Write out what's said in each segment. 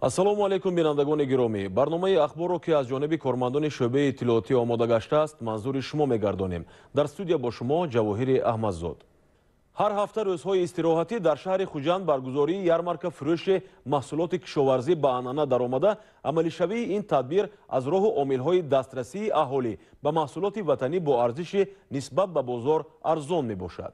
Ассалому алайкум, бинандагони гиромӣ. Барномаи ахборро, ки аз ҷониби кормандони шӯъбаи иттилоотӣ омода гаштааст, манзури шумо мегардонем. Дар студия бо шумо Ҷавоҳири Аҳмадзод. Ҳар ҳафта рӯзҳои истироҳатӣ дар шаҳри Хуҷанд баргузории ярмарка фурӯши маҳсулоти кишоварзӣ ба анъана даромада, амалишавии ин тадбир аз роҳу омилҳои дастрасии аҳолӣ ба маҳсулоти ватанӣ бо арзиши нисбат ба бозор арзон мебошад.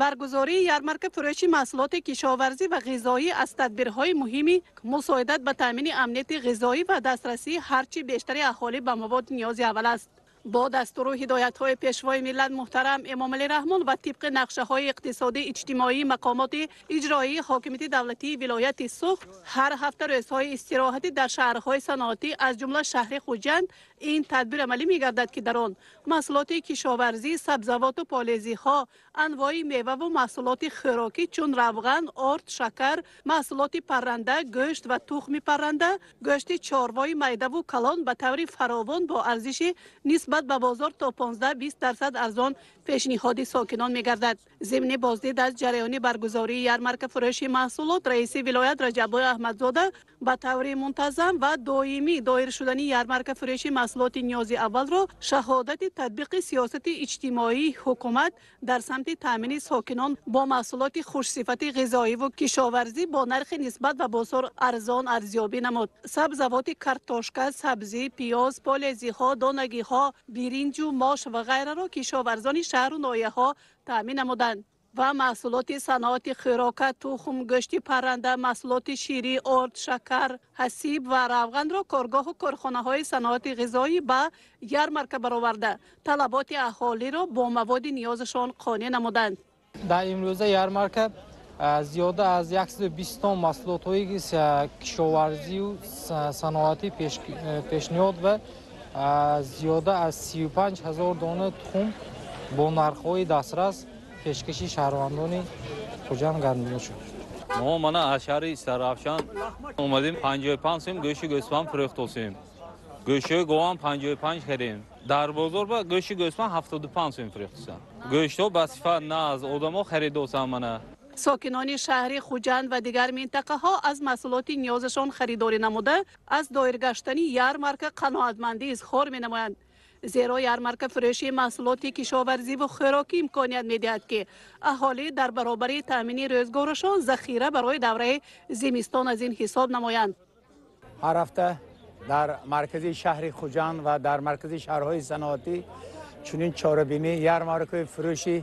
Баргузории ярмарка фурӯши маҳсулоти кишоварзӣ ва ғизоӣ аз тадбирҳои муҳими мусоидат ба таъмини амнияти ғизоӣ ва дастрасии ҳарчи бештари аҳолӣ ба маводи ниёзи аввал аст. Бо дастуру ҳидоятҳои Пешвои миллат муҳтарам Эмомалӣ Раҳмон ва тибқи нақшаҳои иқтисодӣ иҷтимоии мақомоти иҷроии ҳокимияти давлатии вилояти Суғд, ҳар ҳафта рӯзҳои истироҳатӣ дар шаҳрҳои саноатӣ, аз ҷумла шаҳри Хуҷанд, ин тадбир амалӣ мегардад, ки дар он маҳсулоти кишоварзӣ, сабзавоту полезиҳо, анвои меваву маҳсулоти хӯрокӣ чун равған, орд, шакар, маҳсулоти парранда, гӯшт ва тухми парранда, гӯшти чорвои майдаву калон ба таври фаровон бо арзиши нисбат ба бозор то 15-20% арзон пешниҳоди сокинон мегардад. Зимни боздид аз ҷараёни баргузории ярмарка фурӯши маҳсулот, раиси вилоят Раҷаббой Аҳмадзода ба таври мунтазам ва доимӣ доир шудани ярмарка фурӯши маҳсулоти ниёзи аввалро шаҳодати татбиқи сиёсати иҷтимоии ҳукумат дар самти таъмини сокинон бо маҳсулоти хушсифати ғизоиву кишоварзӣ бо нархи нисбат ба бозор арзон арзёбӣ намуд. Сабзавоти картошка, сабзӣ, пиёз, полезиҳо, донагиҳо, биринҷу мош ва ғайраро кишоварзони шаҳру ноҳияҳо таъмин намуданд ва маҳсулоти саноати хӯрока, тухм, гӯшти парранда, маҳсулоти ширӣ, орд, шакар, ҳасиб ва равғанро коргоҳу корхонаҳои саноати ғизоӣ ба ярмарка бароварда, талаботи аҳолиро бо маводи ниёзашон қонеъ намуданд. Дар имрӯза ярмарка зиёда аз 120 тонн маҳсулотҳои кишоварзию саноатӣ пешниҳод ва зиёда аз 35 ҳазор дона тухм бо нархҳои дастрас пешкаши шаҳрвандони Хуҷанд гардонида шуд. Мо мана аз шаҳри Истаравшан омадем, 55 сум гӯшти гӯсфанд фурӯхтосем. Гӯштҳои говам 55 харем. Дар бозор ба гӯшти гӯсфанд 75 сум фурӯхтасам. Гӯштҳо ба сифат на аз одамо харидосам мана. Сокинони шаҳри Хуҷанд ва дигар минтақаҳо аз маҳсулоти ниёзашон харидорӣ намуда, аз доир гаштани ярмарка қаноатмандӣ изҳор менамоянд. Зеро ярмарка фурӯши маҳсулоти кишоварзиву хӯрокӣ имконият медиҳад, ки аҳолӣ дар баробари таъмини рӯзгорашон захира барои давраи зимистон аз ин ҳисоб намоянд. Ҳар ҳафта дар маркази шаҳри Хуҷанд ва дар маркази шаҳрҳои саноатӣ чунин чорабинӣ ярмаркаи фурӯши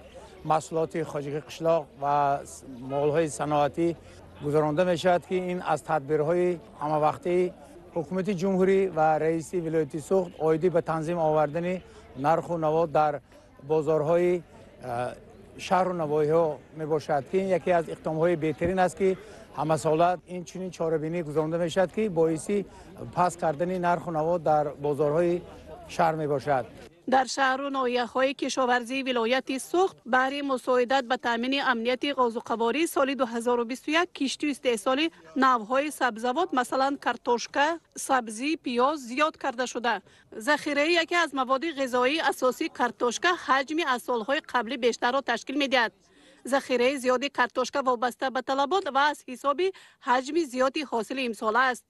маҳсулоти хоҷагии қишлоқ ва молҳои саноатӣ гузаронда мешавад, ки ин аз тадбирҳои ҳамавақтии ҳукумати ҷумҳурӣ ва раиси вилояти Суғд оидӣ ба танзим овардани нарху наво дар бозорҳои шаҳру навоҳиҳо мебошад, ки ин яке аз иқдомҳои беҳтарин аст, ки ҳамасола ин чунин чорабинӣ гузаронда мешавад, ки боиси паст кардани нарху наво дар бозорҳои шаҳр мебошад. Дар шаҳру ноҳияҳои кишоварзии вилояти Суғд баҳри мусоидат ба таъмини амнияти озуқаворӣ соли 2021 кишту истеҳсоли навъҳои сабзавот, масалан картошка, сабзӣ, пиёз зиёд карда шуда. Захираи яке аз маводи ғизоии асосӣ картошка ҳаҷми аз солҳои қаблӣ бештарро ташкил медиҳад. Захираи зиёди картошка вобаста ба талабот ва аз ҳисоби ҳаҷми зиёди ҳосили имсола аст.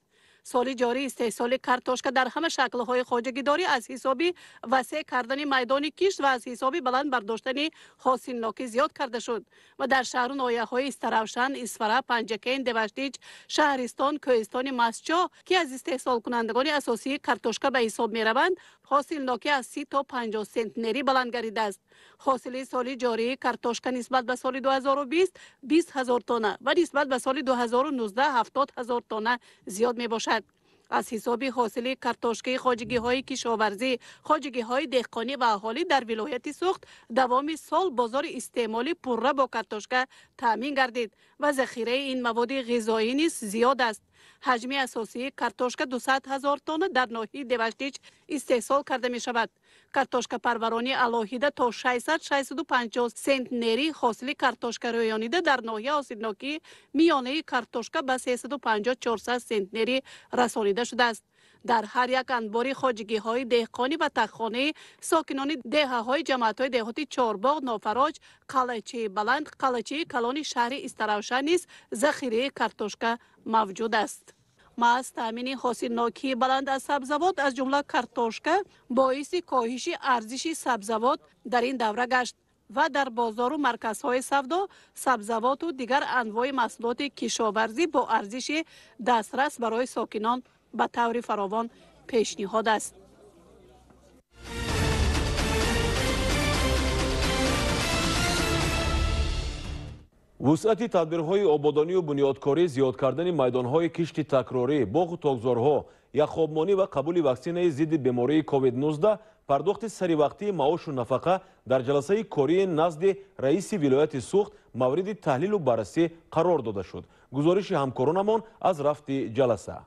Соли ҷорӣ истеҳсоли картошка дар ҳама шаклҳои хоҷагидорӣ аз ҳисоби васеъ кардани майдони кишт ва аз ҳисоби баланд бардоштани ҳосилнокӣ зиёд карда шуд ва дар шаҳру ноҳияҳои Истаравшан, Исфара, Панҷакент, Деваштич, Шаҳристон, Кӯҳистони Мастчоҳ, ки аз истеҳсолкунандагони асосии картошка ба ҳисоб мераванд, ҳосилнокӣ аз 30 то 50 сентнерӣ баланд гардидааст. Ҳосили соли ҷории картошка нисбат ба соли 2020 20 ҳазор тонна ва нисбат ба соли 2019 70 ҳазор тонна зиёд мебошад. Аз ҳисоби ҳосили картошкаи хоҷагиҳои кишоварзӣ, хоҷагиҳои деҳқонӣ ва аҳолӣ дар вилояти Суғд давоми сол бозори истеъмолӣ пурра бо картошка таъмин гардид ва захираи ин маводи ғизоӣ низ зиёд аст. Ҳаҷми асосии картошка 200 ҳазор тонна дар ноҳияи Деваштич истеҳсол карда мешавад. Картошкапарваронӣ алоҳида то 600-650 сентнери ҳосили картошка рӯёнида, дар ноҳия ҳосилнокии миёнаи картошка ба 350-400 сентнери расонида шудааст. Дар ҳар як анбори хоҷагиҳои деҳқонӣ ва таххонаи сокинони деҳаҳои ҷамоатҳои деҳоти Чорбоғ, Нофароҷ, Қалъачаи Баланд, Қалъачаи Калони шаҳри Истаравшан низ захираи картошка мавҷуд аст. Маҳз таъмини ҳосилнокии баланд аз сабзавот, аз ҷумла картошка, боиси коҳиши арзиши сабзавот дар ин давра гашт ва дар бозору марказҳои савдо сабзавоту дигар анвои маҳсулоти кишоварзӣ бо арзиши дастрас барои сокинон ба таври фаровон пешниҳод аст. Вусъати тадбирҳои ободонию бунёдкорӣ, зиёд кардани майдонҳои кишти такрорӣ, боғу токзорҳо, яхобмонӣ ва қабули ваксинаи зидди бемории COVID-19, пардохти саривақтии маошу нафақа дар ҷаласаи кории назди раиси вилояти Суғд мавриди таҳлилу баррасӣ қарор дода шуд. Гузориши ҳамкоронамон аз рафти ҷаласа.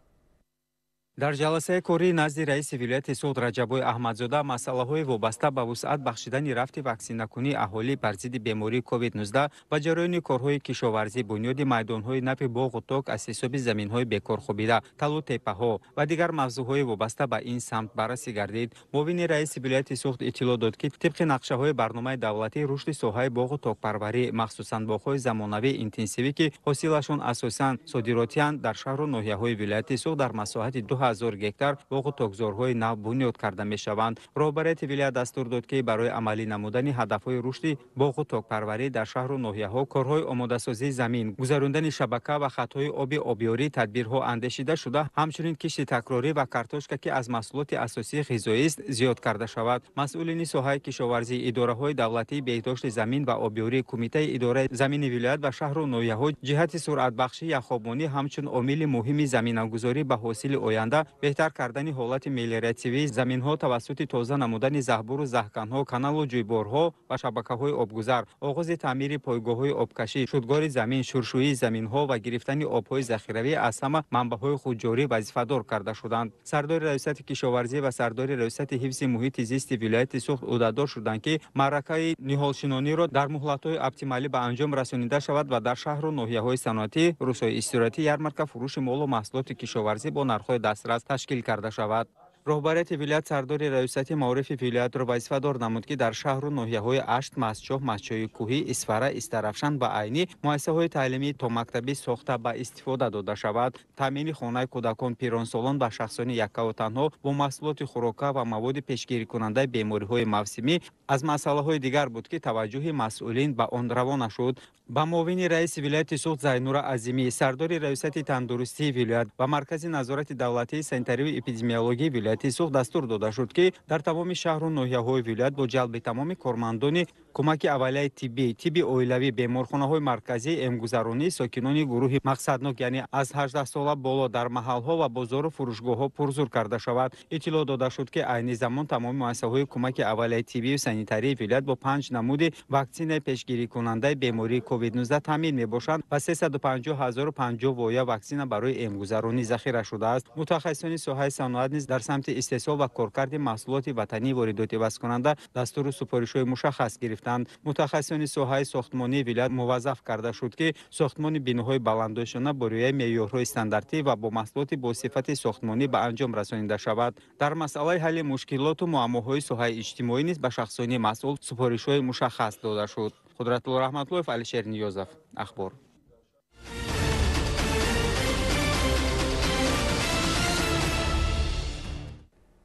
Дар ҷаласаи кории назди раиси вилояти Суғд Раҷаббой Аҳмадзода масъалаҳои вобаста ба вусъат бахшидани рафти ваксинакунии аҳолӣ бар зидди бемории COVID-19 ва ҷараёни корҳои кишоварзӣ, бунёди майдонҳои нафи боғу ток аз ҳисоби заминҳои бекорхобида, талу теппаҳо ва дигар мавзӯъҳои вобаста ба ин самт баррасӣ гардид. Муовини раиси вилояти Суғд иттилоъ дод, ки тибқи нақшаҳои барномаи давлатӣ рушди соҳаи боғу токпарварӣ, махсусан боғҳои замонавии интенсивӣ, ки ҳосилашон асосан содиротиянд, дар шаҳру ноҳияҳои вилояти Суғд дар масоҳати 2000 гектар боғу токзорҳои нав бунёд карда мешаванд. Роҳбарияти вилоят дастур дод, ки барои амалӣ намудани ҳадафҳои рушди боғу токпарварӣ дар шаҳру ноҳияҳо корҳои омодасозии замин, гузарондани шабака ва хатҳои оби обёрӣ тадбирҳо андешида шуда, ҳамчунин кишти такрорӣ ва картошка, ки аз маҳсулоти асосии ғизоист, зиёд карда шавад. Масъулини соҳаи кишоварзӣ, идораҳои давлатии беҳдошти замин ва обёрӣ, кумитаи идораи замини вилоят ва шаҳру ноҳияҳо ҷиҳати суръатбахшии яхобмонӣ ҳамчун омили муҳими заминагузорӣ ба ҳосили оянда, беҳтар кардани ҳолати мелиоративии заминҳо тавассути тоза намудани заҳбуру заҳканҳо, каналу ҷӯйборҳо ва шабакаҳои обгузар, оғози таъмири пойгоҳҳои обкашӣ, шудгори замин, шуршӯии заминҳо ва гирифтани обҳои захиравӣ аз ҳама манбаъҳои худҷорӣ вазифадор карда шуданд. Сардори раёсати кишоварзӣ ва сардори раёсати ҳифзи муҳити зисти вилояти Суғд ӯҳдадор шуданд, ки маъракаи ниҳолшинониро дар муҳлатҳои оптималӣ ба анҷом расонида шавад ва дар шаҳру ноҳияҳои саноатӣ рӯзҳои истироҳатӣ ярмарка фурӯши молу маҳсулоти кишоварзӣ бо нархҳои дастрас ташкил карда шавад. Роҳбарияти вилоят сардори раёсати маорифи вилоятро вазифадор намуд, ки дар шаҳру ноҳияҳои Ашт, Мастчоҳ, Мастчоҳи кӯҳӣ, Исфара, Истаравшан ва Айнӣ муассисаҳои таълимии томактабӣ сохта ба истифода дода шавад. Таъмини хонаи кӯдакон, пиронсолон ва шахсони яккаву танҳо бо маҳсулоти хӯрока ва маводи пешгирикунандаи бемориҳои мавсимӣ аз масъалаҳои дигар буд, ки таваҷҷӯҳи масъулин ба он равона шуд. Ба муовини раиси вилояти Суғд Зайнура Азимӣ, сардори раёсати тандурустии вилоят ва маркази назорати давлатии санитариву эпидемиологии вилояти Суғд дастур дода шуд, ки дар тамоми шаҳру ноҳияҳои вилоят бо ҷалби тамоми кормандони кӯмаки аввалияи тиббӣ, тибби оилавӣ, беморхонаҳои марказии эмгузаронии сокинони гурӯҳи мақсаднок, яъне аз 18 сола боло, дар маҳалҳо ва бозору фурӯшгоҳҳо пурзур карда шавад. Иттилоъ дода шуд, ки айни замон тамоми муассисаҳои кӯмаки аввалияи тиббию санитарии вилоят бо 5 намуди ваксинаи пешгирикунандаи бемории COVID-19 таъмин мебошанд ва 350 050 воя ваксина барои эмгузаронӣ захира шудааст. Мутахассисони соҳаи саноат низ дар самти истеҳсол ва коркарди маҳсулоти ватании воридотивазкунанда дастуру супоришҳои мушаххас гирифтанд. Мутахассисони соҳаи сохтмонии вилоят муваззаф карда шуд, ки сохтмони биноҳои баландошёна бо риояи меъёрҳои стандартӣ ва бо маҳсулоти бо сифати сохтмонӣ ба анҷом расонида шавад. Дар масъалаи ҳалли мушкилоту муаммоҳои соҳаи иҷтимоӣ низ ба шахсони масъул супоришҳои мушаххас дода шуд. Қудратулло Раҳматуллоев, Алишер Ниёзов, Ахбор.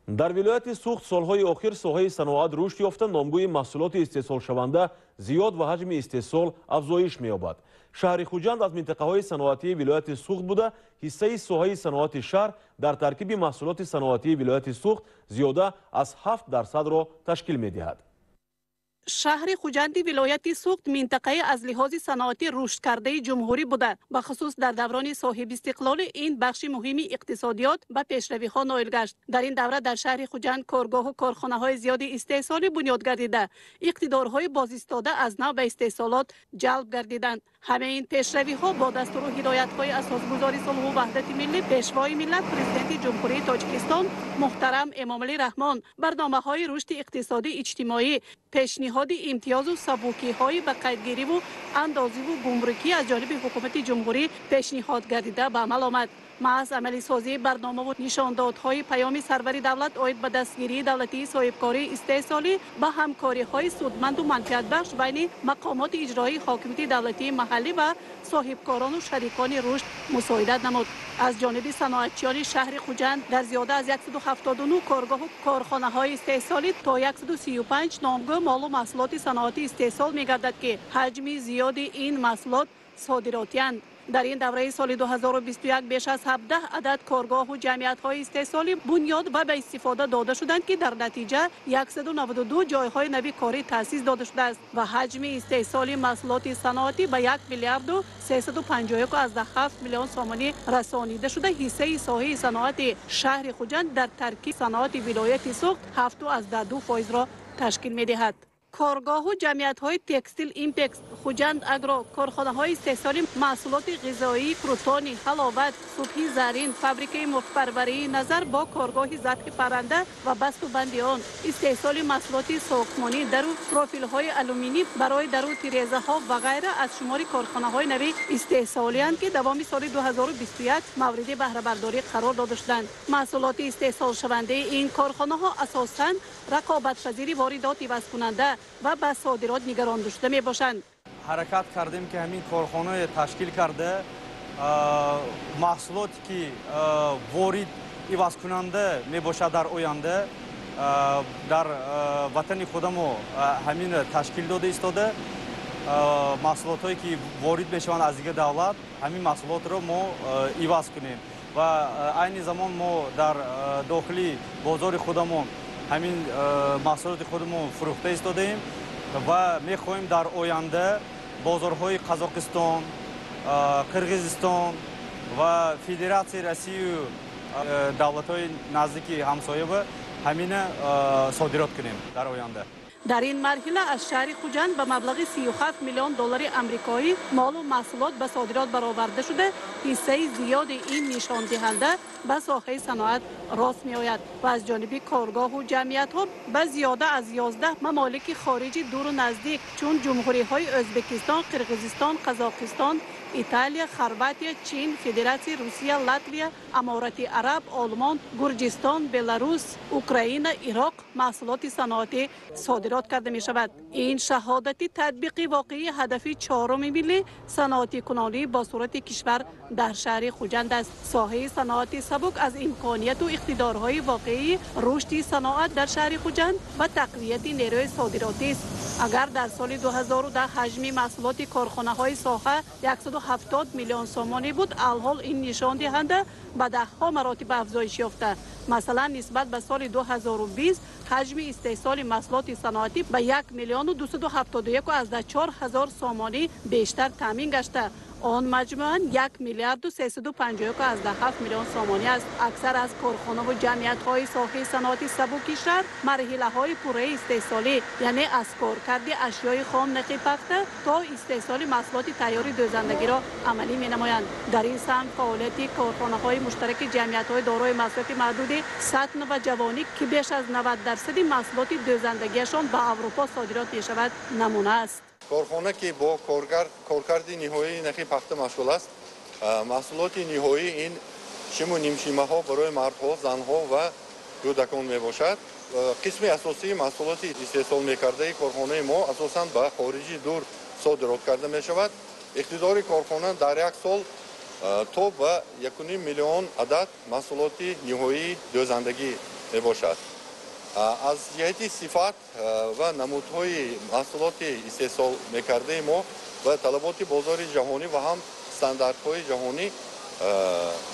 Дар вилояти Суғд солҳои охир соҳаи саноат рушд ёфта, номгӯи маҳсулоти истеҳсолшаванда зиёд ва ҳаҷми истеҳсол афзоиш меёбад. Шаҳри Хуҷанд аз минтақаҳои саноатии вилояти Суғд буда, ҳиссаи соҳаи саноати шаҳр дар таркиби маҳсулоти саноатии вилояти Суғд зиёда аз 7%-ро ташкил медиҳад. Шаҳри Хуҷанди вилояти Суғд минтақаи аз лиҳози саноатӣ рушдкардаи ҷумҳурӣ буда, бахусус дар даврони соҳибистиқлолӣ ин бахши муҳими иқтисодиёт ба пешравиҳо ноил гашт. Дар ин давра дар шаҳри Хуҷанд коргоҳу корхонаҳои зиёди истеҳсолӣ бунёд гардида, иқтидорҳои бозистода аз нав ба истеҳсолот ҷалб гардиданд. Ҳамаи ин пешравиҳо бо дастуру ҳидоятҳои асосгузори сулҳу ваҳдати миллӣ, Пешвои миллат, Президенти Ҷумҳурии Тоҷикистон муҳтарам Эмомалӣ Раҳмон, барномаҳои рушди иқтисодӣ иҷтимоӣ, пешниҳоди имтиёзу сабукиҳои ба қайдгириву андозиву гумрукӣ аз ҷониби ҳукумати ҷумҳурӣ пешниҳод гардида ба амал омад. Маҳз амалисозии барномаву нишондодҳои паёми сарвари давлат оид ба дастгирии давлатии соҳибкории истеҳсолӣ ба ҳамкориҳои судманду манфиатбахш байни мақомоти иҷроии ҳокимияти давлатии маҳаллӣ ва соҳибкорону шарикони рушд мусоидат намуд. Аз ҷониби саноатчиёни шаҳри Хуҷанд дар зиёда аз 179 коргоҳу корхонаҳои истеҳсолӣ то 135 номгӯ молу маҳсулоти саноатӣ истеҳсол мегардад, ки ҳаҷми зиёди ин маҳсулот содиротиянд. Дар ин давраи соли 2021 беш аз 17 адад коргоҳу ҷамъиятҳои истеҳсолӣ бунёд ва ба истифода дода шуданд, ки дар натиҷа 192 ҷойҳои нави корӣ таъсис дода шудааст ва ҳаҷми истеҳсоли маҳсулоти саноатӣ ба 1 миллиарду 351,7 миллион сомонӣ расонида шуда, ҳиссаи соҳаи саноати шаҳри Хуҷанд дар таркиби саноати вилояти Суғд 7,2%-ро ташкил медиҳад. Коргоҳу ҷамъиятҳои текстил Импекс, Хуҷанд Агро, корхонаҳои истеҳсоли маҳсулоти ғизоии Крутони, Ҳаловат, Субҳи Зарин, фабрикаи мурғпарварии Назар бо коргоҳи забҳи парранда ва басту банди он, истеҳсоли маҳсулоти сохтмонӣ, дару профилҳои алюминӣ барои дару тирезаҳо ва ғайра аз шумори корхонаҳои нави истеҳсолиянд, ки давоми соли 2021 мавриди баҳрабардорӣ қарор дода шуданд. Маҳсулоти истеҳсолшавандаи ин корхонаҳо асосан рақобатпазири воридот ивазкунанда ва ба содирот нигаронда шуда мебошанд. Ҳаракат кардем, ки ҳамин корхонаро ташкил карда, маҳсулоте ки ворид ивазкунанда мебошад дар оянда дар ватани худамо ҳамин ташкил дода истода, маҳсулотҳое ки ворид мешаванд аз дигар давлат, ҳамин маҳсулотро мо иваз кунем ва айни замон мо дар дохили бозори худамон ҳамин маҳсулоти худамон фурӯхта истодаем ва мехоҳем дар оянда бозорҳои Қазоқистон, Қирғизистон ва Федератсияи Россияю давлатҳои наздики ҳамсоя ҳамина содирот кунем дар оянда. Дар ин марҳила аз шаҳри Хуҷанд ба маблағи 37 миллион доллари амрикоӣ молу маҳсулот ба содирот бароварда шуда, ҳиссаи зиёди ин нишондиҳанда ба соҳаи саноат рост меояд ва аз ҷониби коргоҳу ҷамъиятҳо ба зиёда аз 11 мамолики хориҷи дуру наздик чун ҷумҳуриҳои Ӯзбекистон, Қирғизистон, Қазоқистон, Италия, Хорватия, Чин, Федератсияи Русия, Латвия, Аморати Араб, Олмон, Гурҷистон, Беларус, Украина, Ироқ маҳсулоти саноатӣ содирот карда мешавад. Ин шаҳодати татбиқи воқеии ҳадафи чоруми миллӣ саноатикунонии бо сурати кишвар дар шаҳри Хуҷанд аст. Соҳаи саноати сабук аз имконияту иқтидорҳои воқеии рушди саноат дар шаҳри Хуҷанд ва тақвияти нерӯи содиротист. Агар дар соли 2010 ҳаҷми маҳсулоти корхонаҳои соҳа 170 миллион сомонӣ буд, алҳол ин нишондиҳанда ба даҳҳо маротиба афзоиш ёфта. Масалан, нисбат ба соли 2020 ҳаҷми истеҳсоли маҳсулоти саноатӣ ба 1 миллиону 271,4 ҳазор сомонӣ бештар таъмин гашта. Он маҷмӯан 1 миллиарду 351,7 миллион сомонӣ аст. Аксар аз корхонаву ҷамъиятҳои соҳаи саноати сабуки шаҳр марҳилаҳои пурраи истеҳсолӣ, яъне аз коркарди ашёи хом нақи пахта то истеҳсоли маҳсулоти тайёри дӯзандагиро амалӣ менамоянд. Дар ин самт фаъолияти корхонаҳои муштараки ҷамъиятҳои дорои маҳсулоти маҳдуди сатн ва ҷавонӣ, ки беш аз 90% маҳсулоти дӯзандагиашон ба Аврупо содирот мешавад, намуна аст. Корхона ки бо коркарди ниҳоии нахи пахта машғул аст, маҳсулоти ниҳоӣ ин шиму нимшимаҳо барои мардҳо, занҳо ва кӯдакон мебошад. Қисми асосии маҳсулоти истеҳсол мекардаи корхонаи мо асосан ба хориҷи дур содирот карда мешавад. Иқтидори корхона дар як сол то ба 1,5 миллион адад маҳсулоти ниҳоии дӯзандагӣ мебошад. Аз ҷиҳати сифат ва намудҳои маҳсулоти истеҳсол мекардаи мо ба талаботи бозори ҷаҳонӣ ва ҳам стандартҳои ҷаҳонӣ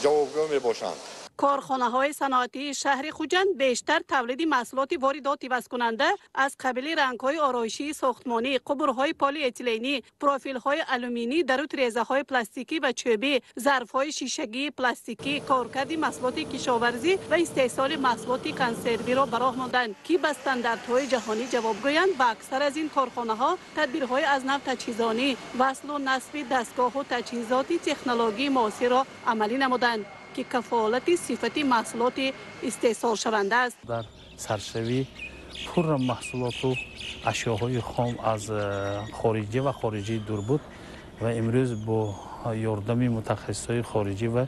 ҷавобгӯ мебошанд. Корхонаҳои саноатии шаҳри Хуҷанд бештар тавлиди маҳсулоти воридот ивазкунанда аз қабили рангҳои ороишии сохтмонӣ, қубурҳои полиэтиленӣ, профилҳои алюминӣ, дару тирезаҳои пластикӣ ва чӯбӣ, зарфҳои шишагии пластикӣ, коркарди маҳсулоти кишоварзӣ ва истеҳсоли маҳсулоти консервиро ба роҳ монданд, ки ба стандартҳои ҷаҳонӣ ҷавобгӯянд ва аксар аз ин корхонаҳо тадбирҳои аз нав таҷҳизонӣ, васлу насби дастгоҳу таҷҳизоти технологии муосирро амалӣ намуданд, ки кафолати сифати маҳсулоти истеҳсолшаванда аст. Дар саршавӣ пурра маҳсулоту ашёҳои хом аз хориҷӣ ва хориҷии дур буд ва имрӯз бо ёрдами мутахассисҳои хориҷӣ ва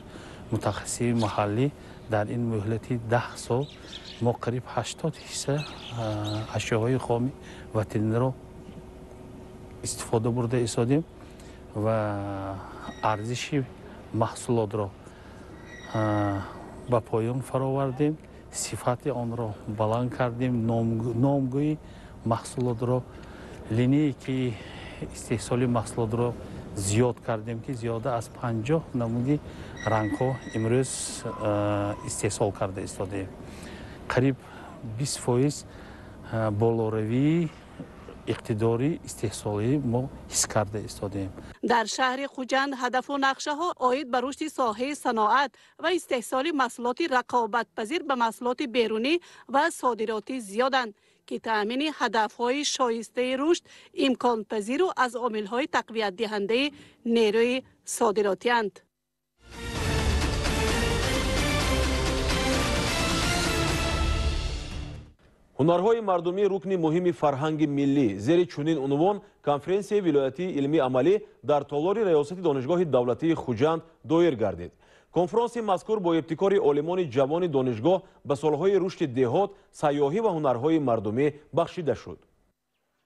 Мутахассиси маҳаллӣ дар ин муҳлати 10 сол мо қариб 80% ашёҳои хоми ватаниро истифода бурда истодем ва арзиши маҳсулотро ба поён фаровардем, сифати онро баланд кардем, номгӯи маҳсулотро, линияки истеҳсоли маҳсулотро зиёд кардем, ки зиёда аз 50 намуди рангҳо имрӯз истеҳсол карда истодаем. Қариб 20% болоравии иқтидори истеҳсолии мо ҳис карда истодаем. Дар шаҳри Хуҷанд ҳадафу нақшаҳо оид ба рушди соҳаи саноат ва истеҳсоли маҳсулоти рақобатпазир ба маҳсулоти берунӣ ва содиротӣ зиёданд, ки таъмини ҳадафҳои шоистаи рушд имконпазиру аз омилҳои тақвиятдиҳандаи нерӯи содиротианд. Ҳунарҳои мардумӣ рукни муҳими фарҳанги миллӣ. Зери чунин унвон конференсияи вилоятии илмии амалӣ дар толори раёсати Донишгоҳи давлатии Хуҷанд доир гардид. Конфронси мазкур бо ибтикори олимони ҷавони донишгоҳ ба солҳои рушди деҳот, сайёҳӣ ва ҳунарҳои мардумӣ бахшида шуд.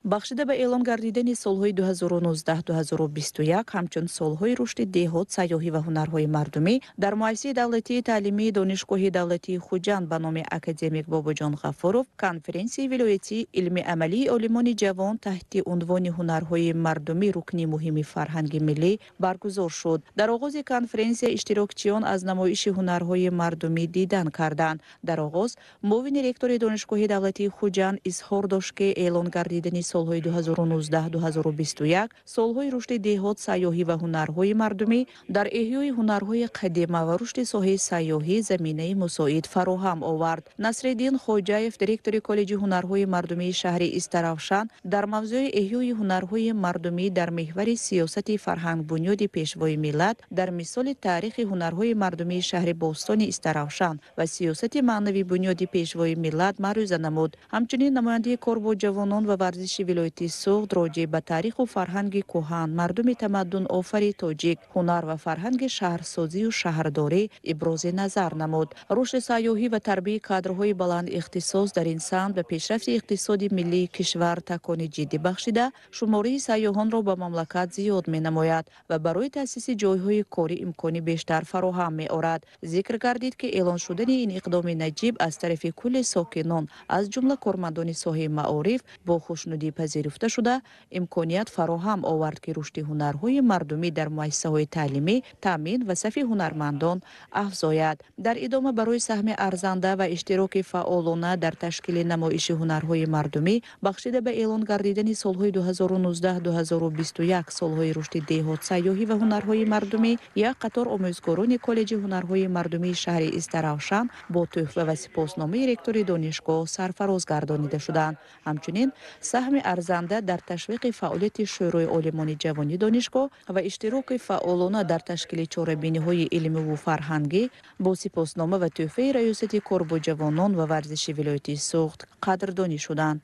Бахшида ба эълон гардидани солҳои 2019-2021 ҳамчун солҳои рушди деҳот, сайёҳӣ ва ҳунарҳои мардумӣ дар муассисаи давлатии таълимии Донишгоҳи давлатии Хуҷанд ба номи академик Бобоҷон Ғафуров конференсияи вилоятии илми амалии олимони ҷавон таҳти унвони ҳунарҳои мардумӣ рукни муҳими фарҳанги миллӣ баргузор шуд. Дар оғози конференсия иштирокчиён аз намоиши ҳунарҳои мардумӣ дидан карданд. Дар оғоз муовини ректори Донишгоҳи давлатии Хуҷанд изҳор дошт, ки эълон гардидани солҳои 2019-2021 солҳои рушди деҳот, сайёҳӣ ва ҳунарҳои мардумӣ дар эҳёи ҳунарҳои қадима ва рушди соҳаи сайёҳӣ заминаи мусоид фароҳам овард. Насриддин Хоҷаев, директори коллеҷи ҳунарҳои мардумии шаҳри Истаравшан, дар мавзӯи эҳёи ҳунарҳои мардумӣ дар меҳвари сиёсати фарҳангбунёди Пешвои миллат дар мисоли таърихи ҳунарҳои мардумии шаҳри бостони Истаравшан ва сиёсати маънавии бунёди Пешвои миллат маърӯза намуд. Ҳамчунин намояндаи кор бо ҷавонон ва варзиши вилояти Суғд роҷеъ ба таъриху фарҳанги кӯҳан, мардуми тамаддунофари тоҷик, ҳунар ва фарҳанги шаҳрсозию шаҳрдорӣ ибрози назар намуд. Рушди сайёҳӣ ва тарбияи кадрҳои баландихтисос дар ин самт ба пешрафти иқтисоди миллии кишвар такони ҷиддӣ бахшида, шумораи сайёҳонро ба мамлакат зиёд менамояд ва барои таъсиси ҷойҳои корӣ имкони бештар фароҳам меорад. Зикр гардид, ки эълон шудани ин иқдоми наҷиб аз тарафи кулли сокинон, аз ҷумла кормандони соҳаи маориф, бо хушнудӣ пазируфта шуда, имконият фароҳам овард, ки рушди ҳунарҳои мардумӣ дар муассисаҳои таълимӣ таъмин ва сафи ҳунармандон афзояд. Дар идома барои саҳми арзанда ва иштироки фаъолона дар ташкили намоиши ҳунарҳои мардумӣ бахшида ба эълон гардидани солҳои 2019-2021 солҳои рушди деҳот, сайёҳӣ ва ҳунарҳои мардумӣ як қатор омӯзгорони коллеҷи ҳунарҳои мардумии шаҳри Истаравшан бо тӯҳфа ва сипосномаи ректори донишгоҳ сарфароз гардонида шуданд. Ҳамчунин саҳми арзанда дар ташвиқи фаъолияти Шӯрои олимони ҷавони донишгоҳ ва иштироки фаъолона дар ташкили чорабиниҳои илмиву фарҳангӣ бо сипоснома ва тӯҳфаи раёсати кор бо ҷавонон ва варзиши вилояти Суғд қадрдонӣ шуданд.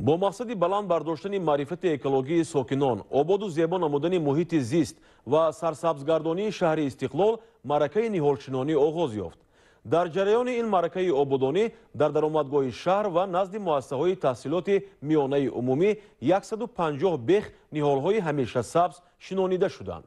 Бо мақсади баланд бардоштани маърифати экологии сокинон, ободу зебо намудани муҳити зист ва сарсабзгардонии шаҳри Истиқлол маъракаи ниҳолшинонӣ оғоз ёфт. Дар ҷараёни ин маъракаи ободонӣ дар даромадгоҳи шаҳр ва назди муассисаҳои таҳсилоти миёнаи умумӣ 150 бех ниҳолҳои ҳамешасабз шинонида шуданд.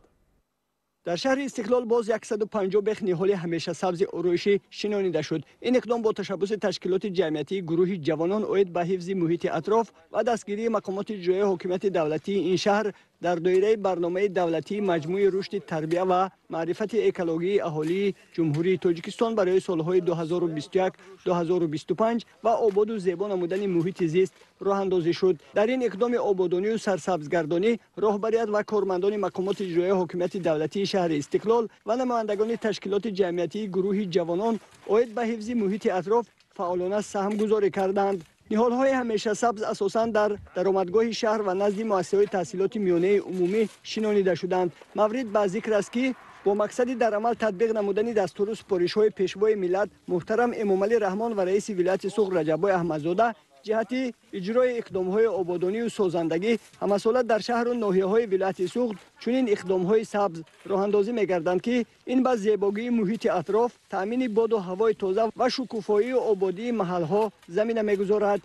Дар шаҳри Истиқлол боз 150 бех ниҳоли ҳамешасабзи ороишӣ шинонида шуд. Ин иқдом бо ташаббуси ташкилоти ҷамъиятии гурӯҳи ҷавонон оид ба ҳифзи муҳити атроф ва дастгирии мақомоти ҷои ҳокимияти давлатии ин шаҳр дар доираи барномаи давлатии маҷмӯи рушди тарбия ва маърифати экологии аҳолии Ҷумҳурии Тоҷикистон барои солҳои 2021-2025 ва ободу зебо намудани муҳити зист роҳандозӣ шуд. Дар ин иқдоми ободонию сарсабзгардонӣ роҳбарият ва кормандони мақомоти иҷроияи ҳокимияти давлатии шаҳри Истиқлол ва намояндагони ташкилоти ҷамъиятии гурӯҳи ҷавонон оид ба ҳифзи муҳити атроф фаъолона саҳмгузорӣ карданд. Ниҳолҳои ҳамешасабз асосан дар даромадгоҳи шаҳр ва назди муассисаҳои таҳсилоти миёнаи умумӣ шинонида шуданд. Маврид ба зикр аст, ки бо мақсади дар амал татбиқ намудани дастуру супоришҳои Пешвои миллат муҳтарам Эмомалӣ Раҳмон ва раиси вилояти Суғд Раҷаббой Аҳмадзода Ҷиҳати иҷрои иқдомҳои ободонию созандагӣ ҳамасола дар шаҳру ноҳияҳои вилояти Суғд чунин иқдомҳои сабз роҳандозӣ мегарданд, ки ин ба зебогии муҳити атроф, таъмини боду ҳавои тоза ва шукуфоию ободии маҳалҳо замина мегузорад.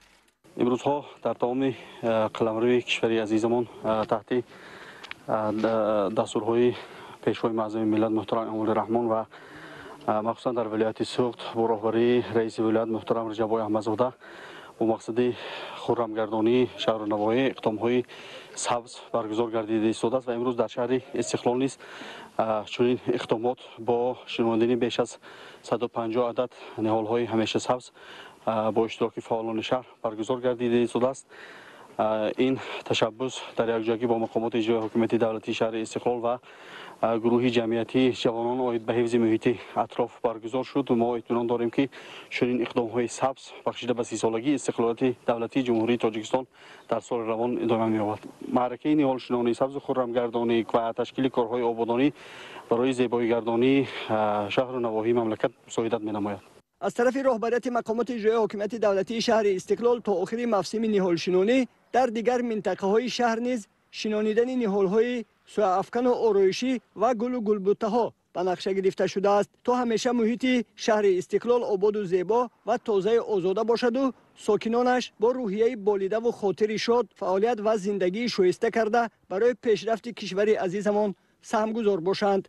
Имрӯзҳо дар тамоми қаламрави кишвари азизамон таҳти дастурҳои пешвои муаззами миллат муҳтарам Эмомалӣ Раҳмон ва махсусан дар вилояти Суғд бо роҳбарии раиси вилоят муҳтарам Раҷаббой Аҳмадзода бо мақсади хуррамгардонии шаҳру навоҳӣ иқдомҳои сабз баргузор гардида истодааст ва имрӯз дар шаҳри Истиқлол низ чунин иқдомот бо шинондани беш аз 150 адад ниҳолҳои ҳамеша сабз бо иштироки фаъолони шаҳр баргузор гардида истодааст. Ин ташаббус дар якҷоягӣ бо мақомоти иҷроии ҳокимияти давлатии шаҳри Истиқлол ва гурӯҳи ҷамъиятии ҷавонон оид ба ҳифзи муҳити атроф баргузор шуд. Мо итминон дорем, ки чунин иқдомҳои сабз бахшида ба 30-солагии истиқлолияти давлатии Ҷумҳурии Тоҷикистон дар соли равон идома меёбад. Маъракаи ниҳолшинонӣ, сабзу хуррамгардонӣ ва ташкили корҳои ободонӣ барои зебоигардонии шаҳру навоҳии мамлакат мусоидат менамояд. Аз тарафи роҳбарияти мақомоти иҷроии ҳокимияти давлатии шаҳри Истиқлол то охири мавсими ниҳолшинонӣ дар дигар минтақаҳои шаҳр низ шинонидани ниҳолҳои сояафкану ороишӣ ва гулу гулбуттаҳо ба нақша гирифта шудааст, то ҳамеша муҳити шаҳри Истиқлол ободу зебо ва тозаи озода бошаду сокинонаш бо рӯҳияи болидаву хотири шод фаъолият ва зиндагии шоиста карда барои пешрафти кишвари азизамон саҳмгузор бошанд.